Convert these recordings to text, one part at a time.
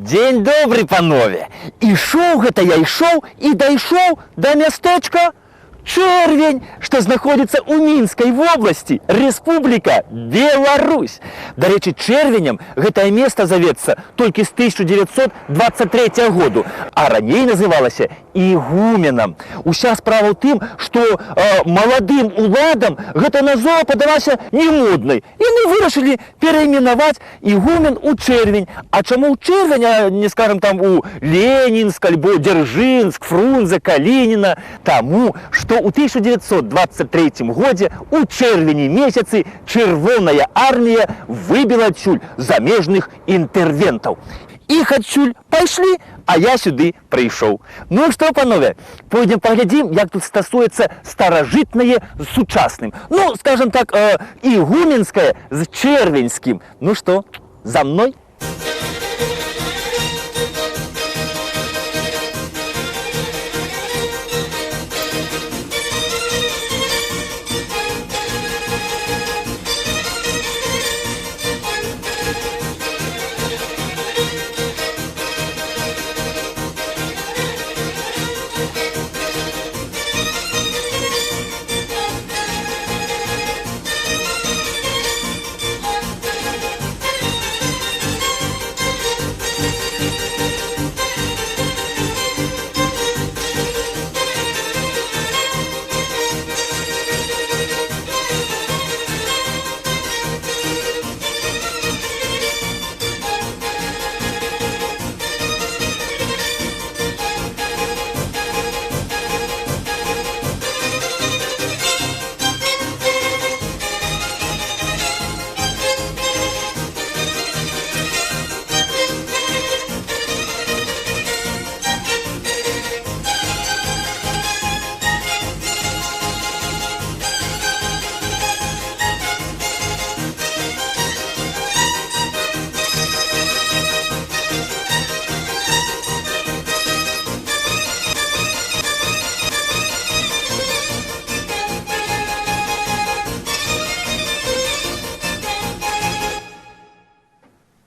Дзень добры, панове! Ішоў гэта я ішоў і дайшоў да мястэчка Чэрвень, што знаходзіцца ў Мінскай вобласці, Рэспубліка Беларусь. Дарэчы, Чэрвенем гэтае места завецца толькі з 1923 году, а раней называлася Ігуменам. Уся справа ў тым, што маладым уладам гэта назова падалася немоднай. Яны вырашылі перайменаваць Ігумен у Чэрвень. А чаму ў Чэрвень, а не, скажам, там у Ленінск, альбо Дзяржынск, Фрунзе, Калініна? Таму, што ў 1923 годзе у чэрвені месяцы Чырвоная армія выбіла адсюль замежных інтэрвентаў. Іх адсюль пайшлі, а я сюды прыйшоў. Ну што, панове, пойдзем паглядзім, як тут стасуецца старажытнае з сучасным. Ну, скажем так, ігуменскае з чэрвеньскім. Ну што, за мной?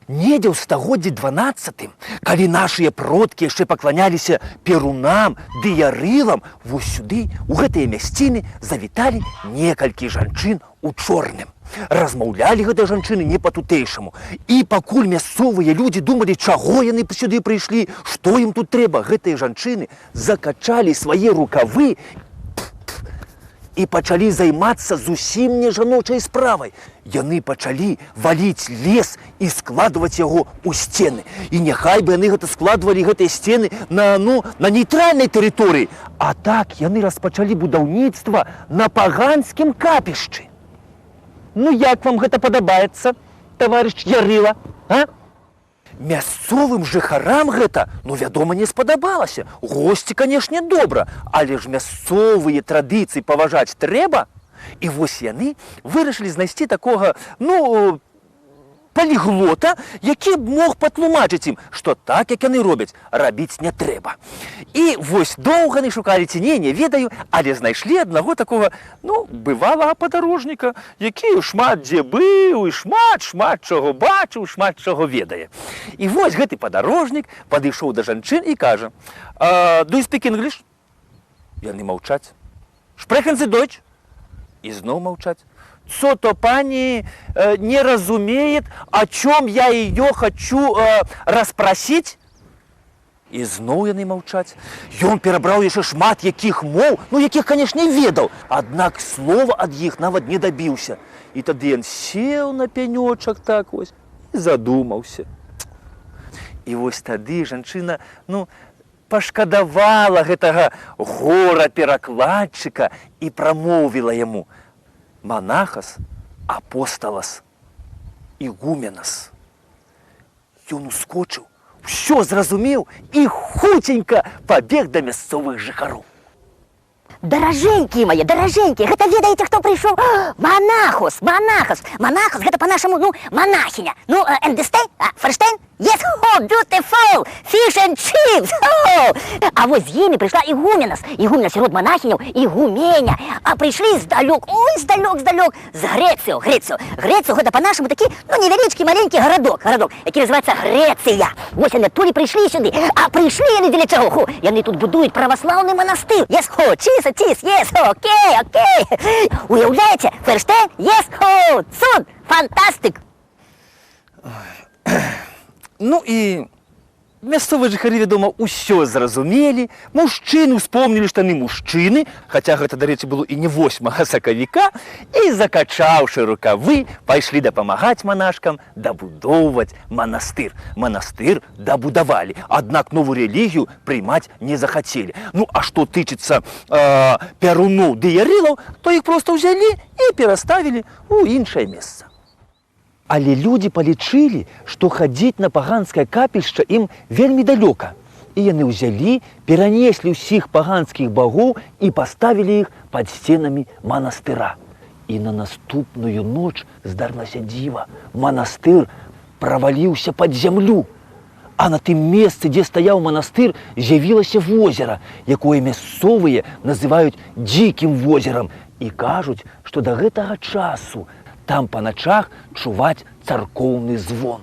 Недзе ў стагоддзі 12, калі нашыя продкі яшчэ пакланяліся перунам ды ярылам, вось сюды, у гэтыя мясціны, завіталі некалькі жанчын у чорным. Размаўлялі гэтыя жанчыны не па-тутэйшаму. І пакуль мясцовыя людзі думалі, чаго яны сюды прыйшлі, што ім тут трэба, гэтыя жанчыны закачалі свае рукавы і пачалі займацца зусім не жаночай справай. Яны пачалі валіць лес і складваць яго ў сцены. І няхай бы яны гэта складвалі, гэтыя сцены, на нейтральнай тэрыторыі. А так яны распачалі будаўніцтва на паганскім капішчы. Ну як вам гэта падабаецца, таварыш Ярыла, а? Мясцовым жыхарам гэта, ну, вядома, не спадабалася. Госці, канешне, добра, але ж мясцовыя традыцыі паважаць трэба. І вось яны вырашылі знайсці такога, ну, паліглота, які б мог патлумачыць ім, што так, як яны робяць, рабіць не трэба. І вось доўга не шукалі ці не, не ведаю, але знайшлі аднаго такога, ну, бывалага падарожніка, які шмат дзе быў і шмат чаго бачыў, шмат чаго ведае. І вось гэты падарожнік падышоў да жанчын і кажа: «Do you speak English?» Яны маўчаць. Sprechen Sie Deutsch? І зноў маўчаць. Co то пани не разумеет, о чем я ее хочу расспросить? І зноў яны маўчаць. Ён перабраў яшчэ шмат якіх моў, ну, якіх, канешне, ведаў, аднак слова ад іх нават не дабіўся. І тады ён сеў на пянёчак так вось і задумаўся. І вось тады жанчына, ну, пашкадавала гэтага гора-перакладчыка і прамовіла яму: «Монахос, апостолос, игуменос». Ён ускочыў, усё зразумеў і хуценька пабег да мясцовых жыхароў. Даражэнькія мае, даражэнькія, гэта ведаеце, хто прыйшоў? Монахос, монахос, монахос, гэта па-нашаму, ну, монахиня. Ну, НДСТ, а, Ферштейн? Yes, oh, beautiful! Fish and chips! Oh! А вось з імі прыйшла ігуменас. Ігумена сярод монахиняў, ігуменя. А прыйшлі здалёк, ой, здалёк, здалёк, з Грэцыю, Грэцыю. Грэцыю, гэта па-нашаму такі, ну, невялічкі маленькі гарадок, гарадок, які называецца Грэцыя. Вось яны адтуль і прыйшлі сюды. А прыйшлі яны дзеля чаго? Ху, яны тут будуюць праваслаўны манастыр. Yes, ho, cheese, cheese, yes, окей, окей. Уяўляеце, verstehen, yes, ho, цуд, fantastic. Ну і мясцовыя жыхары, вядома, ўсё зразумелі. Мужчыны ўспомнілі, што яны мужчыны, хаця гэта, дарэчы, было і не 8 сакавіка, і, закачаўшы рукавы, пайшлі дапамагаць манашкам дабудоўваць манастыр. Манастыр дабудавалі, аднак новую рэлігію прыймаць не захацелі. Ну, а што тычыцца пяруноў ды ярылаў, то іх проста ўзялі і пераставілі ў іншае месца. Але людзі палічылі, што хадзіць на паганскае капішча ім вельмі далёка. І яны ўзялі, перанеслі ўсіх паганскіх багоў і паставілі іх пад сценамі манастыра. І на наступную ноч здарылася дзіва. Манастыр праваліўся пад зямлю. А на тым месцы, дзе стаяў манастыр, з'явілася возера, якое мясцовыя называюць дзікім возерам і кажуць, што да гэтага часу там па начах чуваць царкоўны звон.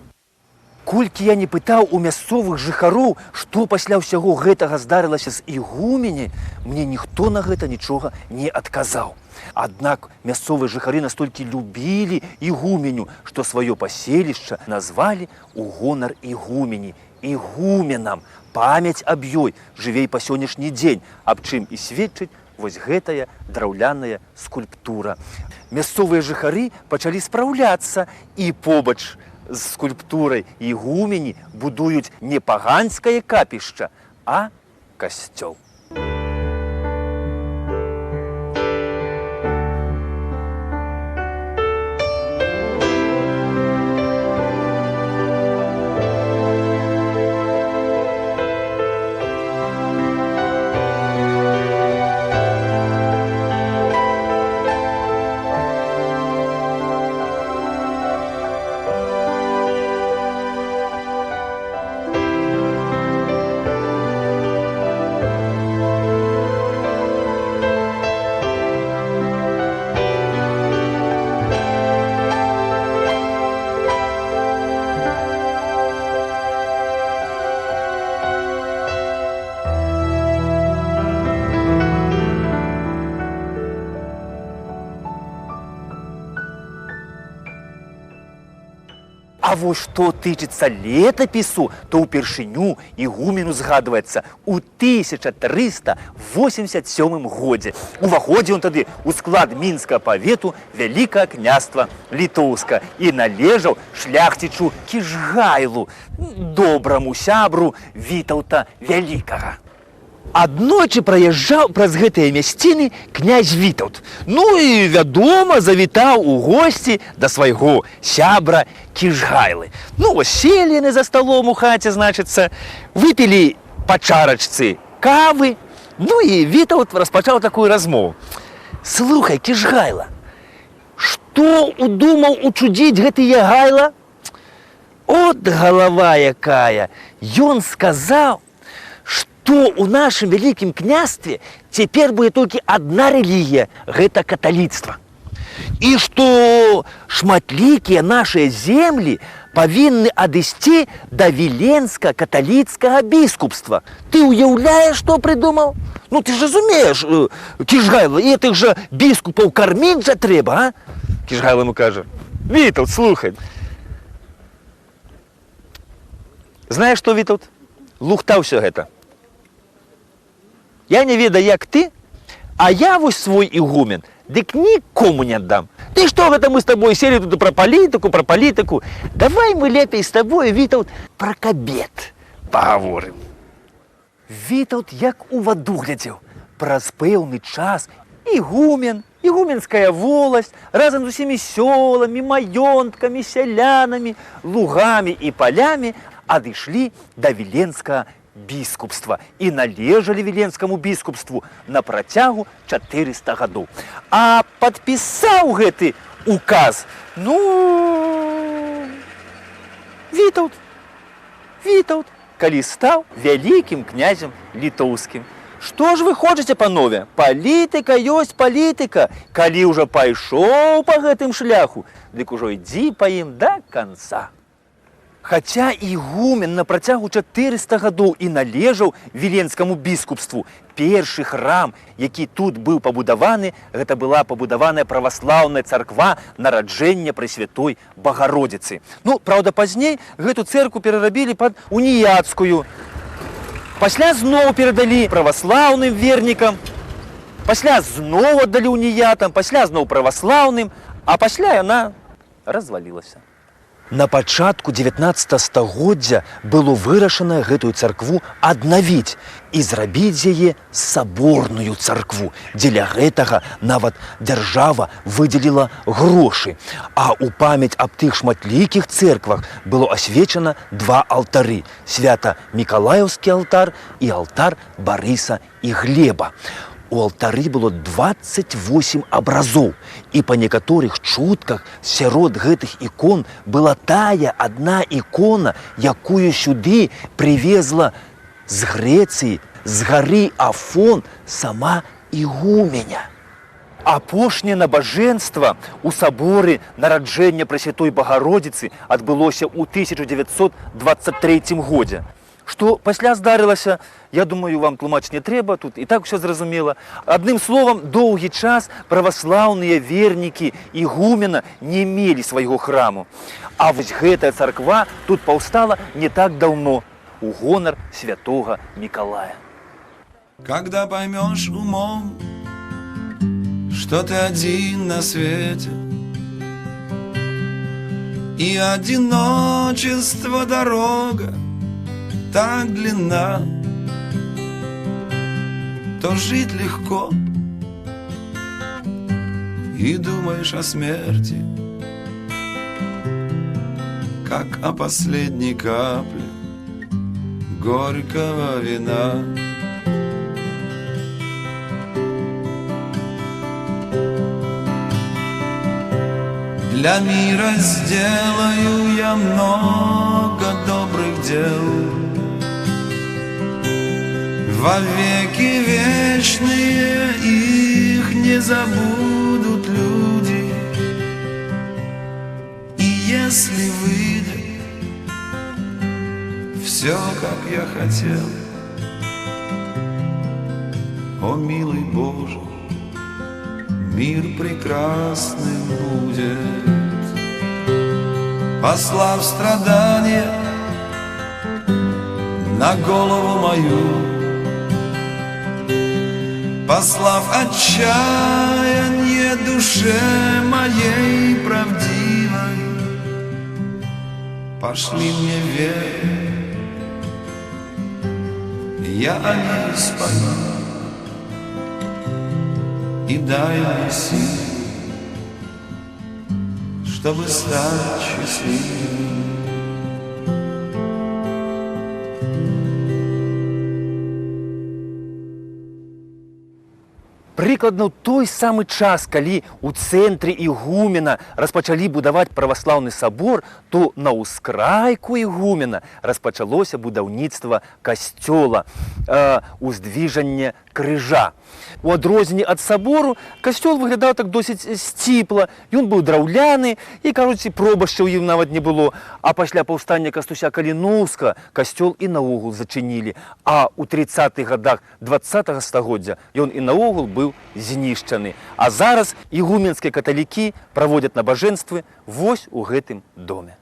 Колькі я не пытаў у мясцовых жыхароў, што пасля ўсяго гэтага здарылася з ігумені, мне ніхто на гэта нічога не адказаў. Аднак мясцовыя жыхары настолькі любілі ігуменю, што сваё паселішча назвалі ў гонар ігумені Ігуменам. Памяць аб ёй жыве і па сённяшні дзень, аб чым і сведчыць вось гэтая драўляная скульптура. Мясцовыя жыхары пачалі спраўляцца і побач з скульптурай ігумені будуюць не паганскае капішча, а касцёл. А вось што тычыцца летапісу, то ўпершыню ігумену згадваецца ў 1387 годзе. Уваходзіў ён тады ў склад Мінскага павету Вялікага княства Літоўска і належаў шляхцічу Кіжгайлу, добраму сябру Вітаўта Вялікага. Аднойчы праязджаў праз гэтыя мясціны князь Вітаўт. Ну і, вядома, завітаў у госці да свайго сябра Кіжгайлы. Ну, вось селі яны за сталом у хаце, значыцца, выпілі па чарачцы кавы. Ну і Вітаўт распачаў такую размову. Слухай, Кіжгайла, што удумаў учудзіць гэты Ягайла? От галава якая! Ён сказаў, што ў нашым вялікім княстве цяпер будзе толькі адна рэлігія, гэта каталіцтва. І што шматлікія нашыя землі павінны адысці да віленска-каталіцкага біскупства. Ты ўяўляеш, што прыдумаў? Ну ты ж разумееш, Кіжгайла, і гэтых жа біскупаў карміць жа трэба, а? Кіжгайла яму кажа: Вітаўт, слухай. Знаеш што, Вітаўт? Лухта ўсё гэта. Я не ведаю, як ты, а я вось свой ігумен, дык нікому не аддам. Ты што гэта мы з тобой селі тут пра палітыку, пра палітыку? Давай мы лепей з тобой, Вітаўт, пра кабет пагаворым. Вітаўт як у ваду глядзеў. Праз пэўны час ігумен, ігуменская воласць разам з усімі сёламі, маёнткамі, сялянамі, лугамі і палямі адышлі да віленскага біскупства і належалі віленскаму біскупству на працягу 400 гадоў. А падпісаў гэты указ, ну, Вітаўт. Вітаўт, калі стаў вялікім князем літоўскім. Што ж вы хочаце, панове? Палітыка ёсць палітыка. Калі ўжо пайшоў па гэтым шляху, дык ужо ідзі па ім да канца. Хаця ігумен на працягу 400 гадоў і належаў віленскаму біскупству, першы храм, які тут быў пабудаваны, гэта была пабудаваная праваслаўная царква Нараджэння Прасвятой Багародзіцы. Ну, праўда, пазней гэту цэркву перарабілі пад уніяцкую. Пасля зноў перадалі праваслаўным вернікам, пасля зноў аддалі уніятам, пасля зноў праваслаўным, а пасля яна развалілася. На пачатку 19 стагоддзя было вырашана гэтую царкву аднавіць і зрабіць з яе саборную царкву. Дзеля гэтага нават дзяржава выдзеліла грошы. А ў памяць аб тых шматлікіх цэрквах было асвечана два алтары: свята-мікалаеўскі алтар і алтар Барыса і Глеба. У алтары было 28 абразоў, і па некаторых чутках сярод гэтых ікон была тая адна ікона, якую сюды прывезла з Грэцыі, з гары Афон сама ігуменя. Апошняе набажэнства ў саборы Нараджэння Прасвятой Багародзіцы адбылося ў 1923 годзе. Што пасля здарылася, я думаю, вам тлумачыць не трэба, тут і так усё зразумела. Адным словам, доўгі час праваслаўныя вернікі ігумена не мелі свайго храму. А вось гэтая царква тут паўстала не так даўно, у гонар святога Мікалая. Когда поймешь умом, что ты один на свете, и одиночество дорога так длинна, то жить легко, и думаешь о смерти, как о последней капле горького вина. Для мира сделаю я много добрых дел, вовеки вечные их не забудут люди. И если выйдет все, как я хотел, о, милый Боже, мир прекрасным будет. Послав страдания на голову мою, послав отчаяние душе моей правдивой, пошли мне веру, я о ней спою, и дай мне сил, чтобы стать счастливым. Прыкладна ў той самы час, калі ў цэнтры Ігумена распачалі будаваць праваслаўны сабор, то на ўскрайку Ігумена распачалося будаўніцтва касцёла, уздвіжання крыжа. У адрозненне ад сабору касцёл выглядаў так досыць сціпла, ён быў драўляны і, кажуць, пробашча ў ім нават не было. А пасля паўстання Кастуся Каліноўскага касцёл і наогул зачынілі, а ў 30-х годах 20-го стагоддзя ён і наогул быў знішчаны. А зараз ігуменскія каталікі праводзяць набажэнствы вось у гэтым доме.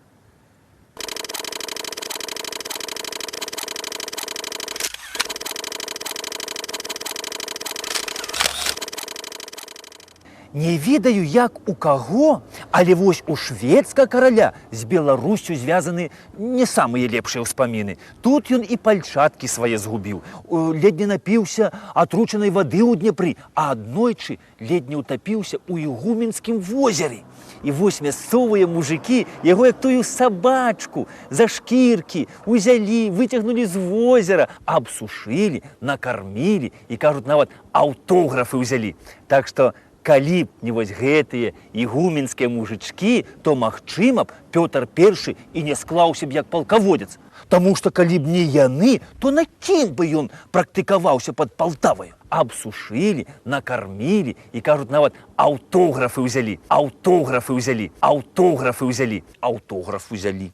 Не ведаю, як у каго, але вось у шведскага караля з Беларуссю звязаны не самыя лепшыя ўспаміны. Тут ён і пальчаткі свае згубіў, ледзь не напіўся атручанай вады ў Дняпры, а аднойчы ледзь не ўтапіўся ў Ігуменскім возеры. І вось мясцовыя мужыкі яго як тую сабачку за шкіркі узялі, выцягнулі з возера, абсушылі, накармілі і, кажуць, нават аўтографы ўзялі. Так што Калі б не вось гэтыя ігуменскія мужычкі, то, магчыма б, Пётр I і не склаўся б як палкаводзец. Таму што калі б не яны, то на кім бы ён практыкаваўся пад Палтаваю? Абсушылі, накармілі і, кажуць, нават аўтографы ўзялі, аўтографы ўзялі, аўтографы ўзялі, аўтограф узялі.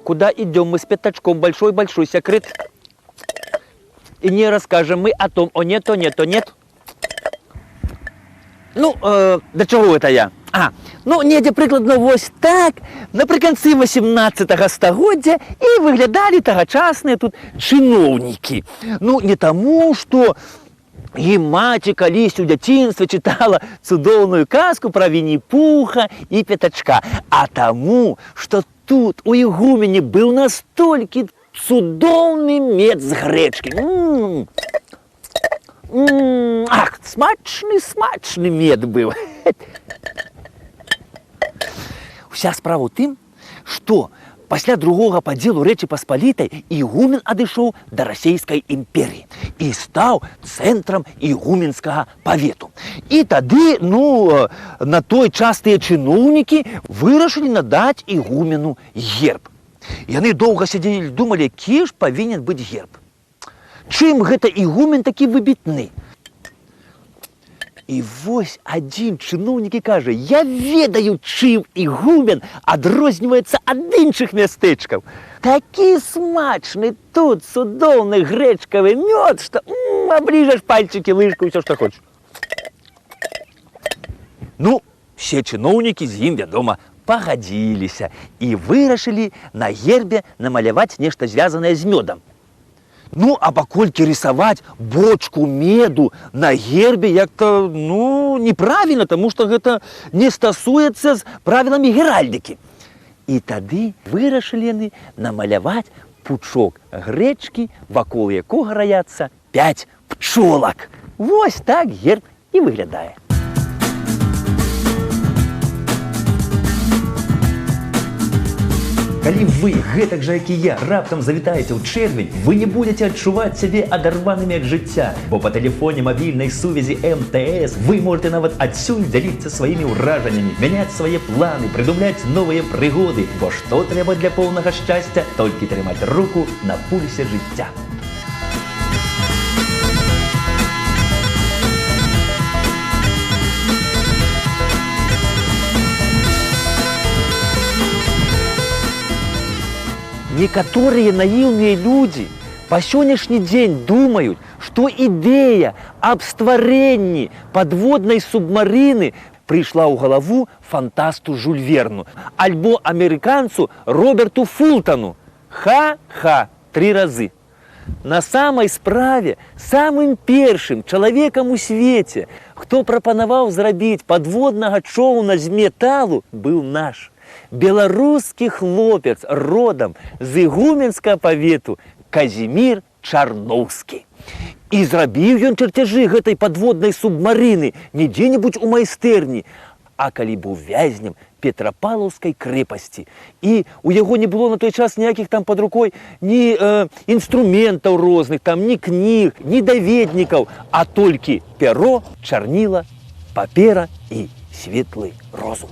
Куда идем мы с пятачком? Большой-большой секрет. И не расскажем мы о том, о нет, о нет, о нет. Ну, да чего это я? А, ну, недзе прыкладна вось так, напрыканцы 18 стагоддзя і выглядалі тагачасныя тут чыноўнікі. Ну, не таму, што ім маці калісь у дзяцінстве чытала цудоўную казку пра Вінні-Пуха і Пятачка, а таму, што тут у Ігумені быў настолькі цудоўны мед з грэчкі. Ах, смачны, смачны мед быў. Уся справа ў тым, што пасля другога падзелу Рэчы Паспалітай Ігумен адышоў да Расійскай імперыі і стаў цэнтрам ігуменскага павету. І тады, ну, на той час тыя чыноўнікі вырашылі надаць Ігумену герб. Яны доўга сядзелі, думалі, які ж павінен быць герб. Чым гэта Ігумен такі выбітны? І вось адзін чыноўнік і кажа: я ведаю, чым Ігумен адрозніваецца ад іншых мястэчкаў. Такі смачны тут цудоўны грэчкавы мёд, што абліжаш пальчыкі, лыжку, ўсё, што хочаш. Ну, все чыноўнікі з ім, вядома, пагадзіліся і вырашылі на гербе намаляваць нешта звязанае з мёдам. Ну, а паколькі рисаваць бочку меду на гербе як-то, ну, неправільна, таму што гэта не стасуецца з правіламі геральдыкі. І тады вырашылі яны намаляваць пучок грэчкі, вакол якога раяцца 5 пчолак. Вось так герб і выглядае. Калі вы, гэтак жа, як і я, раптам завітаеце ў чэрвень, вы не будзеце адчуваць сябе адарванымі ад жыцця, бо па тэлефоне мабільнай сувязі МТС вы можете нават адсюль дзяліцца сваімі ўражаннямі, мяняць свае планы, прыдумляць новыя прыгоды, бо што трэба для поўнага шчасця? Толькі трымаць руку на пульсе жыцця. Некаторыя наіўныя людзі па сённяшні дзень думаюць, што ідэя аб стварэнні падводнай субмарыны прыйшла ў галаву фантасту Жюль Верну альбо амерыканцу Роберту Фултану. Ха-ха, 3 разы. На самай справе, самым першым чалавекам у свеце, хто прапанаваў зрабіць падводнага чоўна з металу, быў наш беларускі хлопец родам з ігуменскага павету Казімір Чарноўскі. І зрабіў ён чарцяжы гэтай падводнай субмарыны не дзе-небудзь у майстэрні, а калі быў вязнем Петрапаўлаўскай крэпасці. І у яго не было на той час ніякіх там пад рукой ні інструментаў розных, там, ні кніг, ні даведнікаў, а толькі пяро, чарніла, папера і светлы розум.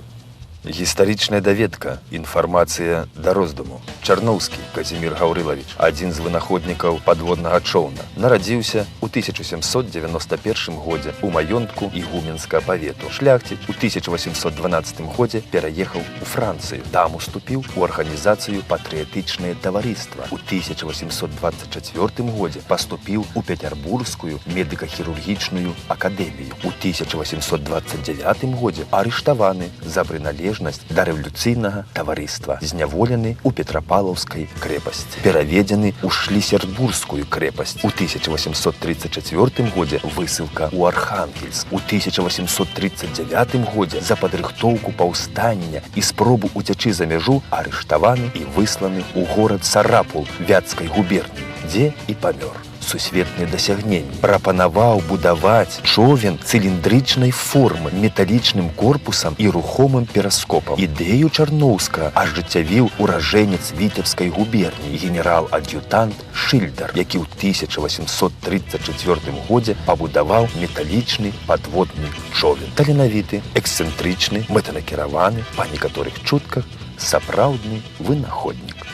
Гістарычная даведка, інфармацыя да роздуму. Чарноўскі Казімір Гаўрылавіч, адзін з вынаходнікаў падводнага чоўна, нарадзіўся ў 1791 годзе ў маёнтку Ігуменскага павету. Шляхціц у 1812 годзе пераехаў у Францыю. Там уступіў у арганізацыю «Патрыятычнае таварыства». У 1824 годзе паступіў у Пецярбургскую медыка-хірургічную акадэмію. У 1829 годзе арыштаваны за прыналежнасць да рэвалюцыйнага таварыства, зняволены ў Петрапаўлаўскай крэпасці, пераведзены ў Шлісербургскую крэпасць. У 1834 годзе высылка ў Архангельск. У 1839 годзе за падрыхтоўку паўстання і спробу уцячы за мяжу арыштаваны і высланы ў горад Сарапул Вятскай губерніі, дзе і памёр. Сусветныя дасягненні. Прапанаваў будаваць човен цыліндрычнай формы, металічным корпусам і рухомым перыскопам. Ідэю Чарноўскага ажыццявіў уражэнец Віцебскай губерніі генерал-ад'ютант Шыльдар, які ў 1834 годзе пабудаваў металічны падводны човен. Таленавіты, эксцэнтрычны, мэтанакіраваны, па некаторых чутках, сапраўдны вынаходнік.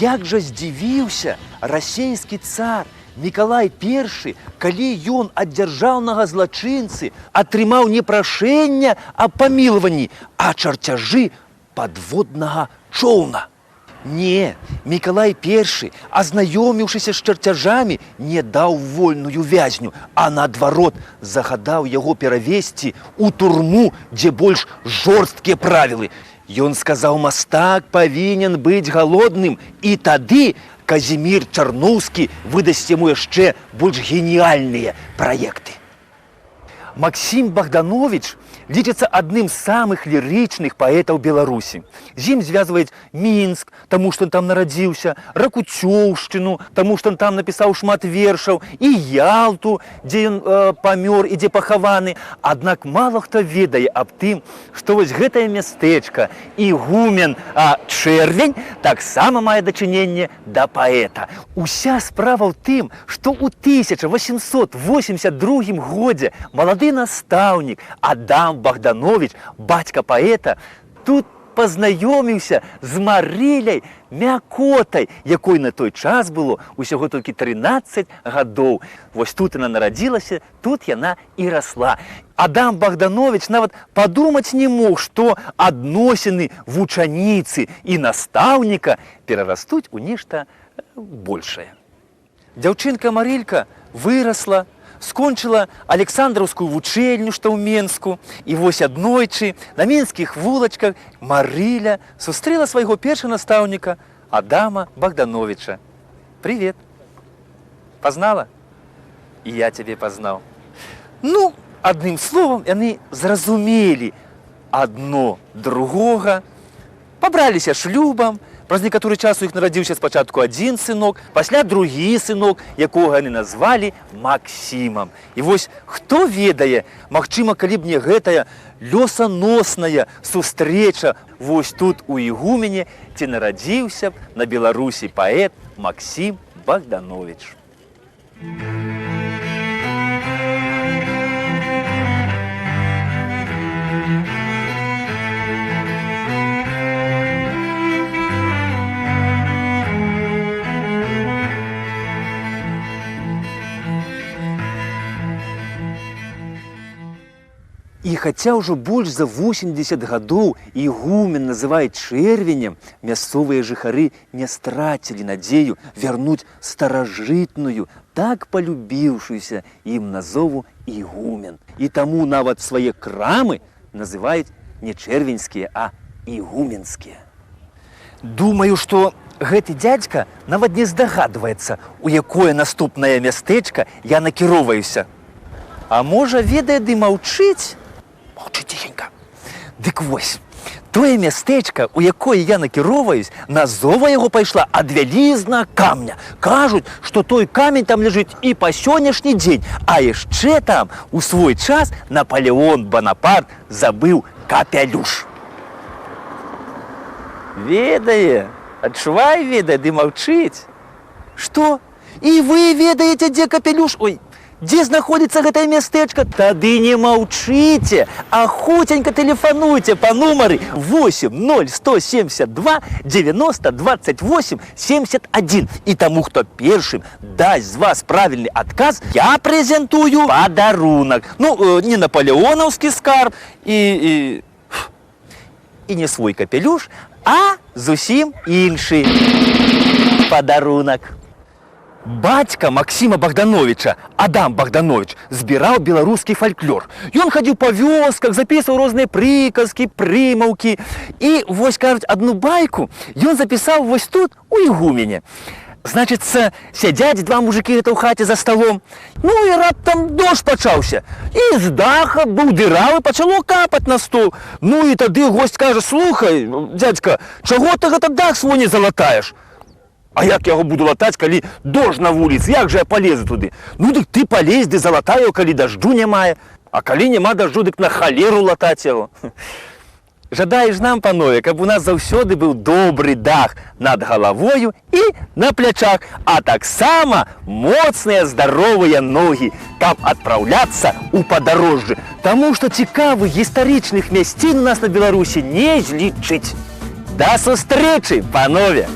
Як жа здзівіўся расійскі цар Мікалай I, калі ён ад дзяржаўнага злачынцы атрымаў не прашэнне аб памілаванні, а чарцяжы падводнага чоўна. Не, Мікалай I, азнаёміўшыся з чарцяжамі, не даў вольную вязню, а наадварот загадаў яго перавесці ў турму, дзе больш жорсткія правілы. Ён сказаў, мастак павінен быць галодным, і тады Казімір Чарноўскі выдасць яму яшчэ больш геніяльныя праекты. Максім Багдановіч лічыцца адным з самых лірычных паэтаў Беларусі. З ім звязваюць Мінск, таму што ён там нарадзіўся, Ракуцёўшчыну, таму што ён там напісаў шмат вершаў, і Ялту, дзе ён памёр і дзе пахаваны. Аднак мала хто ведае аб тым, што вось гэтае мястэчка Ігумен, а Чэрвень таксама мае дачыненне да паэта. Уся справа ў тым, што ў 1882 годзе малады настаўнік Адам Багдановіч, бацька паэта, тут пазнаёміўся з Марыляй Мякотай, якой на той час было ўсяго толькі 13 гадоў. Вось тут яна нарадзілася, тут яна і расла. Адам Багдановіч нават падумаць не мог, што адносіны вучаніцы і настаўніка перарастуць у нешта большае. Дзяўчынка Марылька вырасла, скончыла Александраўскую вучэльню, што ў Менску. І вось аднойчы на мінскіх вулачках Марыля сустрэла свайго першага настаўніка Адама Багдановіча. Привет. Пазнала? І я цябе пазнаў. Ну, адным словам, яны зразумелі адно другога, пабраліся шлюбам. Праз некаторы час у іх нарадзіўся спачатку адзін сынок, пасля другі сынок, якога яны назвалі Максімам. І вось хто ведае, магчыма, калі б не гэтая лёсаносная сустрэча вось тут у Ігумене, ці нарадзіўся б на Беларусі паэт Максім Багдановіч. І хаця ўжо больш за 80 гадоў Ігумен называюць Чэрвенем, мясцовыя жыхары не страцілі надзею вярнуць старажытную, так палюбіўшуюся ім назову Ігумен. І таму нават свае крамы называюць не чэрвеньскія, а ігуменскія. Думаю, што гэты дзядзька нават не здагадваецца, у якое наступнае мястэчка я накіроўваюся. А можа, ведае ды маўчыць? Маўчы ціхенька. Дык вось, тое мястэчка, у якое я накіроўваюсь, назова яго пайшла ад вялізнага камня. Кажуць, што той камень там ляжыць і па сённяшні дзень. А яшчэ там у свой час Наполеон Бонапарт забыў капялюш. Ведае, адчувай, ведае, ды маўчыць. Што? І вы ведаеце, дзе капелюш? Ой, дзе знаходзіцца гэтае мястэчка, тады не маўчыце, а хуценька тэлефануйце па нумары 8 0 172 90 28 71. І таму, хто першым дасць з вас правільны адказ, я прэзентую падарунак. Ну, не наполеонаўскі скарб і не свой капелюш, а зусім іншы падарунак. Бацька Максіма Багдановіча, Адам Багдановіч, збіраў беларускі фальклор. Ён хадзіў па вёсках, запісваў розныя прыказкі, прымаўкі. І вось, кажуць, адну байку ён запісаў вось тут, у Ігумене. Значыцца, сядзяць два мужыкі гэта ў хаце за сталом. Ну і раптам дождж пачаўся. І з даха быў дыравы, пачало капаць на стол. Ну і тады госць кажа: «Слухай, дзядзька, чаго ты гэта дах свой не залатаеш?» «А як я яго буду латаць, калі дождж на вуліцы, як жа я палезу туды?» «Ну дык ты палезь ды залатай яго, калі дажджу няма». «А калі няма дажджу, дык на халеру латаць яго?» Жадаю ж нам, панове, каб у нас заўсёды быў добры дах над галавою і на плячах, а таксама моцныя здаровыя ногі, каб адпраўляцца ў падарожжы. Таму што цікавых гістарычных мясцін у нас на Беларусі не злічыць. Да сустрэчы, панове!